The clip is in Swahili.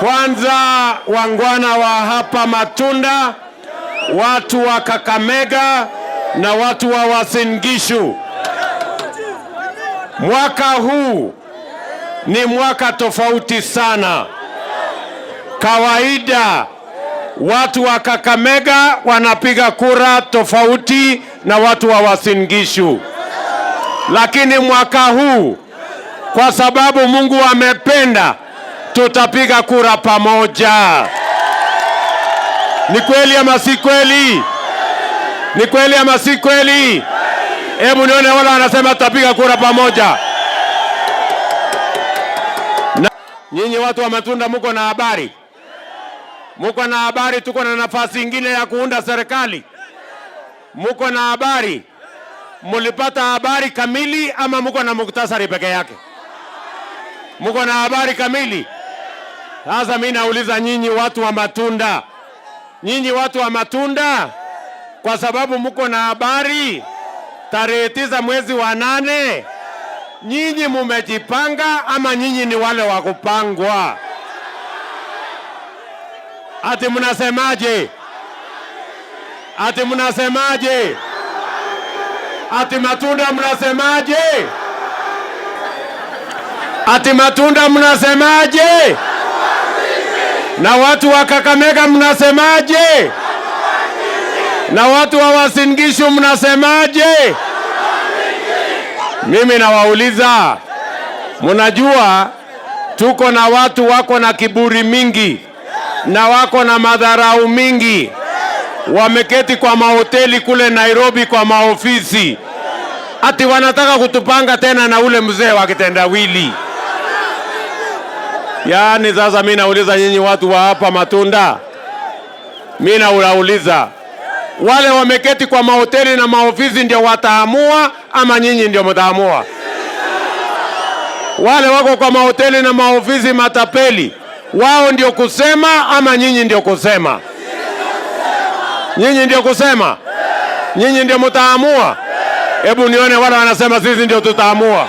Kwanza wangwana wa hapa Matunda, watu wa Kakamega na watu wa Uasin Gishu. Mwaka huu ni mwaka tofauti sana. Kawaida watu wa Kakamega wanapiga kura tofauti na watu wa Uasin Gishu, lakini mwaka huu kwa sababu Mungu amependa, tutapiga kura pamoja. Ni kweli ama si kweli? Ni kweli ama si kweli? Hebu nione wale wanasema tutapiga kura pamoja. Na nyinyi watu wa Matunda, muko na habari? Muko na habari? Tuko na nafasi ingine ya kuunda serikali. Muko na habari? Mulipata habari kamili ama muko na muktasari peke yake? Muko na habari kamili? Sasa mimi nauliza nyinyi watu wa Matunda, nyinyi watu wa Matunda, kwa sababu muko na habari, tarehe 9 mwezi wa 8, nyinyi mumejipanga ama nyinyi ni wale wa kupangwa? Ati mnasemaje? Ati mnasemaje? Ati Matunda mnasemaje? Ati Matunda mnasemaje? Na watu wa Kakamega mnasemaje? Na watu wa Uasin Gishu mnasemaje? Mimi nawauliza, mnajua tuko na watu wako na kiburi mingi na wako na madharau mingi, wameketi kwa mahoteli kule Nairobi kwa maofisi, ati wanataka kutupanga tena na ule mzee wa kitendawili. Yaani sasa mimi nauliza nyinyi watu wa hapa Matunda, mimi nauliza wale wameketi kwa mahoteli na maofisi ndio wataamua ama nyinyi ndio mtaamua? Wale wako kwa mahoteli na maofisi matapeli, wao ndio kusema ama nyinyi ndio kusema? Nyinyi ndio kusema? Nyinyi ndio mtaamua? Hebu nione wale wanasema sisi ndio tutaamua.